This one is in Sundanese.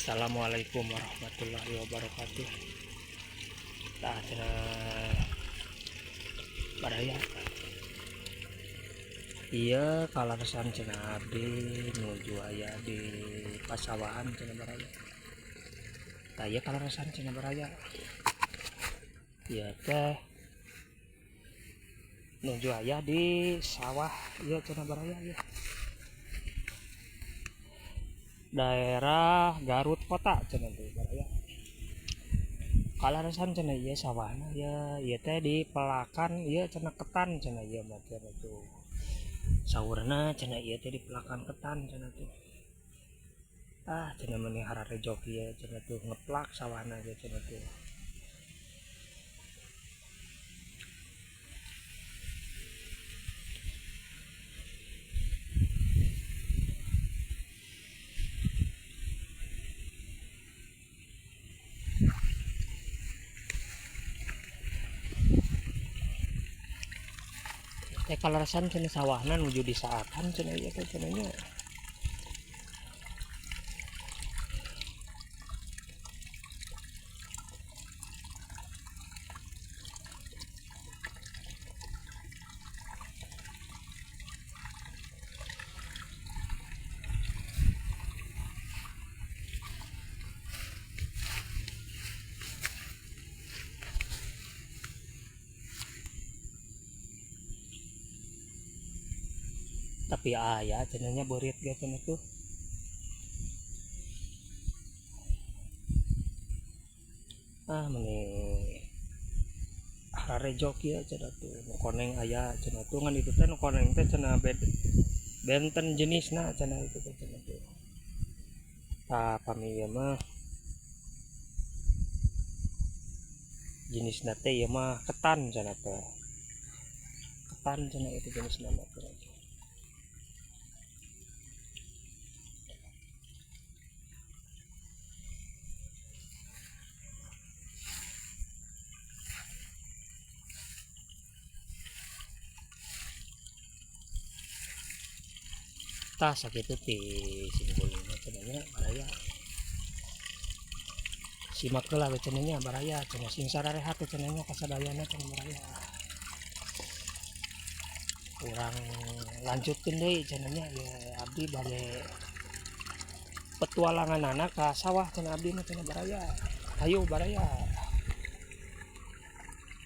Assalamualaikum warahmatullahi wabarakatuh. Tah cenah baraya, iya kaleresan cenah abdi nuju aya di pasawahan cenah baraya. Tah, ieu kaleresan cenah baraya, ieu teh nuju aya di sawah ieu cenah baraya, ieu daerah Garut kota cenah tuh baraya. Kaleresan cenah ieu sawahna ya, ieu teh di pelakan ieu cenah, ketan cenah ieu mah cenah tuh. Saurna cenah ieu teh di pelakan ketan cenah tuh. Ah, cenah meni hararejo kieu cenah tuh, ngeplak sawahna ge cenah tuh. Teh kaleresan cenah sawahna nuju di saatan cenah ieu teh cenah nya. Tapi aya cenahnya beurit ge cenah tuh. Ah, meni hararejo kieu cenah tuh, nu koneng aya cenah tuh, ngan itu teh nu koneng teh cenah benten jenisna cenah itu teh cenah tuh. Tah, pami ieu mah jenisna teh ieu mah ketan cenah teh. Ketan cenah itu jenisna mah cenah. Tah sakitu ti simkuring cenah nya baraya. Simak heula we cenah nya baraya, cenah sing sararehat cenah nya kasadayana cenah baraya. Urang lanjutkeun deui cenah nya, ya abdi bade petualanganana ka sawah cenah abdi mah cenah baraya. Hayu baraya.